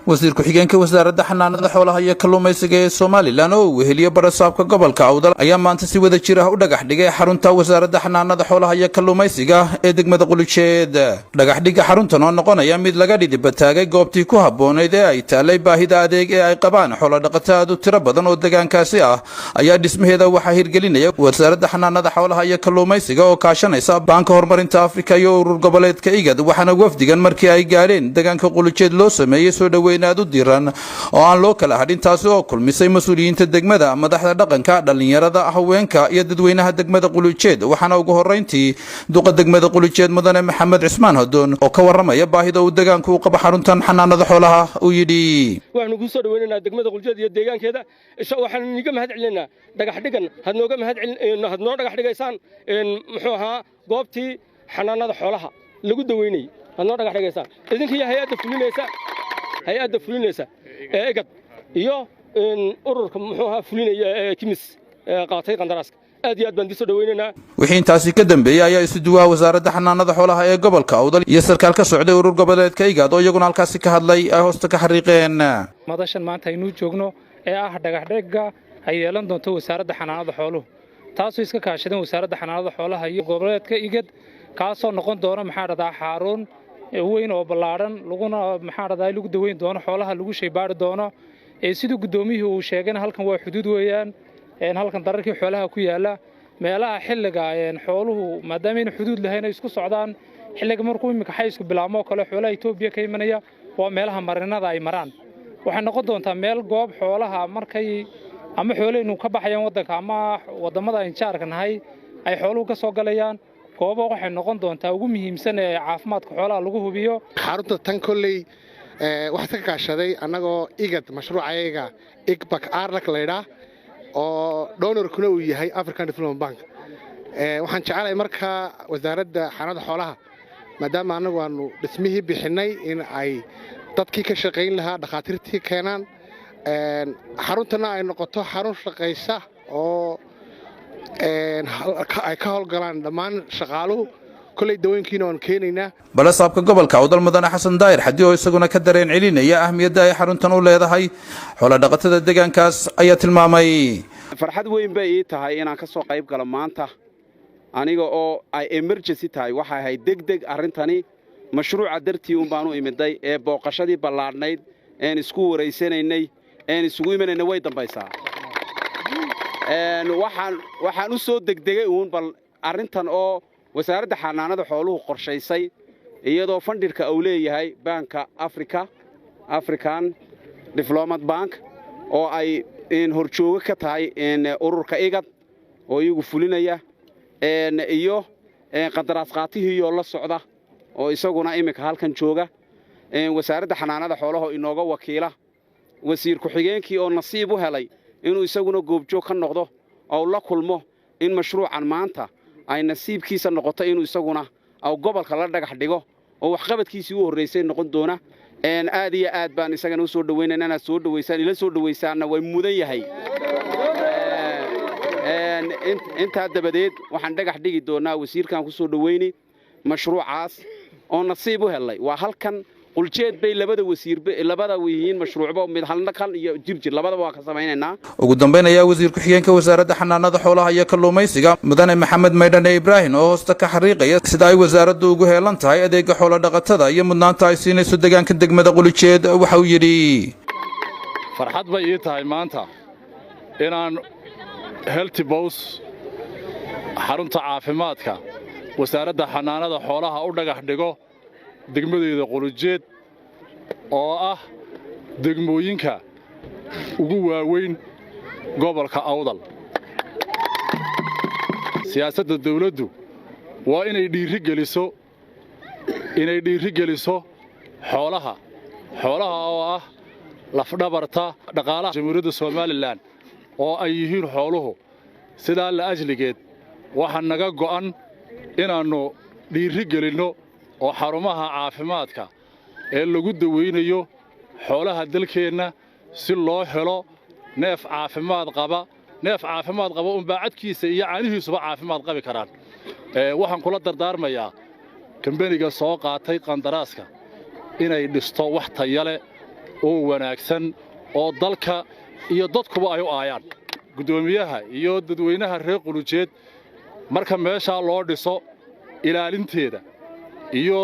Wasiir ku-xigeenka Wasaaradda Xanaanada Xoolaha iyo Kalluumaysiga ee Somaliland oo uu weheliyo barasaabka gobolka Awdal ayaa maanta si wada jir ah u dhagax dhigay xarunta Wasaaradda Xanaanada Xoolaha iyo Kalluumaysiga ee degmada Qulujeed. Dhagaxdhigga xaruntan oo noqonaya mid laga dhidibataagay goobtii ku habboonayd ee ay taalay baahida adeeg ee ay qabaan xoolodhaqato aad u tiro badan oo deegaankaasi ah, ayaa dhismaheeda waxaa hirgelinaya Wasaaradda Xanaanada Xoolaha iyo Kalluumaysiga oo kaashanaysa Baanka Horumarinta Afrika iyo urur goboleedka IGAD. Waxaana wafdigan markii ay gaadheen deegaanka Qulujeed loo sameeyey soo dhoweyn aad u diiran oo aan loo kala hadhin, taasi oo kulmisay mas-uuliyiinta degmada, madaxda dhaqanka, dhallinyarada, haweenka iyo dadweynaha degmada Qulujeed. Waxaana ugu horrayntii duqa degmada Qulujeed, mudane Maxamed Cismaan Hodoon, oo ka warramaya baahida uu deegaanku u qabo xaruntan xanaanada xoolaha uu yidhi: Waxaanu kuu soo dhaweynaynaa degmada Quljeed iyo deegaankeeda. Waxaanu niga mahad celinaynaa dhagax dhigan had nooga mahad had noo dhagax dhigaysaan, muxuu ahaa, goobtii xanaanada xoolaha lagu daweynayay had noo dhagax dhigaysaan, idinkiiyo hay-adda fulinaysa ee IGAD iyo ururka, muxuu ahaa, fulinaya ee KIMS qaatay qandaraaska. Aad iyo aad baan disoo dhaweynaynaa. Wixii intaasi ka dambeeyey ayaa isuduwaha Wasaaradda Xanaanada Xoolaha ee gobolka Awdal iyo sarkaal ka socday urur goboleedka IGAD oo iyaguna halkaasi ka hadlay ay hoosta ka xariiqeen madashan maanta aynuu joogno ee ah dhagaxdhegga ay yeelan doonto Wasaaradda Xanaanada Xooluhu, taasoo iska kaashadeen Wasaaradda Xanaanada Xoolaha iyo goboleedka IGAD, kaasoo noqon doona, maxaa dhahdaa, xaruun weyn oo ballaadhan, laguna, maxaa dhahdaa, lagu daweyn doono xoolaha, lagu shaybaari doono. Siduu guddoomiyihii uu sheegayna, halkan waa xuduud weeyaan. Halkan dararkii xoolaha ku yaalla, meelaha xilliga xooluhu maadaama xuduud lahayn ay isku socdaan, xilliga markuu iminka xaysku bilaabmo kale, xoolaha Itoobiya ka imanaya waa meelaha marinada ay maraan. Waxay noqon doontaa meel goob xoolaha markay ama xoolahaynu ka baxayaan waddanka ama waddamada ayn jaarka nahay ay xooluhu ka soo galayaan. Goobo waxay noqon doontaa ugu muhiimsan ee caafimaadka xoolaha lagu hubiyo. Xarunta tan kolley waxaa ka kaashaday annagoo IGAD, mashruucayaga IGBAK ARLAK laydhaa, oo donorkuna uu yahay African Development Bank. Waxaan jecelahay markaa Wasaaradda Xanaanada Xoolaha, maadaama annagu aanu dhismihii bixinnay, in ay dadkii ka shaqayn lahaa, dhakhaatiirtii keenaan, xaruntana ay noqoto xarun shaqaysa oo ay ka howlgalaan dhammaan shaqaaluhu. Kolley dawooyinkiina waanu keenaynaa. Balasaabka gobolka Awdal, mudane Xasan Daahir Xadi, oo isaguna ka dareen celinaya ahmiyadda ay xaruntan u leedahay xoolodhaqatada deegaankaas, ayaa tilmaamay: Farxad weyn bay ii tahay inaan ka soo qayb galo maanta, aniga oo ay emergency tahay. Waxay ahayd deg deg arrintani, mashruuca dartii un baan u imiday ee booqashadii ballaadhnayd een isku waraysanaynay een isugu imanaynay way dambaysaa. Waxaan u soo degdegay uun bal arrintan oo Wasaaradda Xanaanada Xooluhu qorshaysay, iyadoo fundingka uu leeyahay Baanka Africa, African Development Bank, oo ay horjoogo ka tahay ururka IGAD oo iyagu fulinaya, iyo qandaraas qaatihiiyoo la socda oo isaguna iminka halkan jooga, Wasaaradda Xanaanada Xoolaha inooga wakiila, wasiir ku-xigeenkii oo nasiib u helay inuu isaguna goobjoog ka noqdo oo la kulmo in mashruucan maanta ay nasiibkiisa noqoto inuu isaguna gobolka la dhagax dhigo oo waxqabadkiisii u horraysay noqon doona. Aad iyo aad baan isagana u soo dhowaynayna. Inaad soo dhowaysaan, ila soo dhowaysaanna way mudan yahay. Intaa dabadeed waxaan dhagax dhigi doonnaa, wasiirkan ku soo dhowayni mashruucaas oo nasiib u helay. Waa halkan Quljeed bay labada wasiirba labada yihiin mashruucba, mid halna kan iyo Jirjir labadaba waa ka samaynaynaa. Ugu dambayn ayaa wasiir ku-xigeenka Wasaaradda Xanaanada Xoolaha iyo Kalluumaysiga, mudane Maxamed Maydhane Ibraahim, oo hoosta ka xariiqaya sida ay wasaaraddu ugu heelan tahay adeega xoolo dhaqatada iyo mudnaanta ay siinayso deegaanka degmada Qulijeed, waxa uu yidhi: Farxad bay ii tahay maanta inaan health post, xarunta caafimaadka Wasaaradda Xanaanada Xoolaha, u dhagax dhigo degmadeyda Qulujeed, oo ah degmooyinka ugu waaweyn gobolka Awdal. Siyaasadda dawladdu waa inay dhiirri geliso xoolaha, xoolaha oo ah lafdhabarta dhaqaalaha Jamhuuriyadda Somaliland oo ay yihiin xooluhu. Sidaa la ajligeed waxaa naga go'an inaannu dhiirri gelinno oo xarumaha caafimaadka ee lagu dawaynayo xoolaha dalkeenna, si loo helo neef caafimaad qaba. Neef caafimaad qaba unbaa cadkiisa iyo caanihiisuba caafimaad qabi karaan. Waxaan kula dardaarmayaa kambeniga soo qaatay qandaraaska inay dhisto wax taya leh. Oo wanaagsan oo dalka iyo dadkuba ay u aayaan. Guddoomiyaha iyo dadweynaha reer Qulujeed, marka meeshaa loo dhiso, ilaalinteeda iyo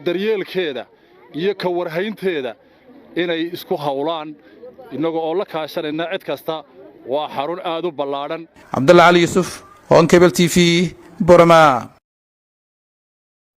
daryeelkeeda iyo ka warhaynteeda inay isku hawlaan, innaga oo la kaashanayna cid kasta. Waa xarun aad u ballaadhan. Cabdalla Cali Yuusuf, Horn Cable TV, Borama.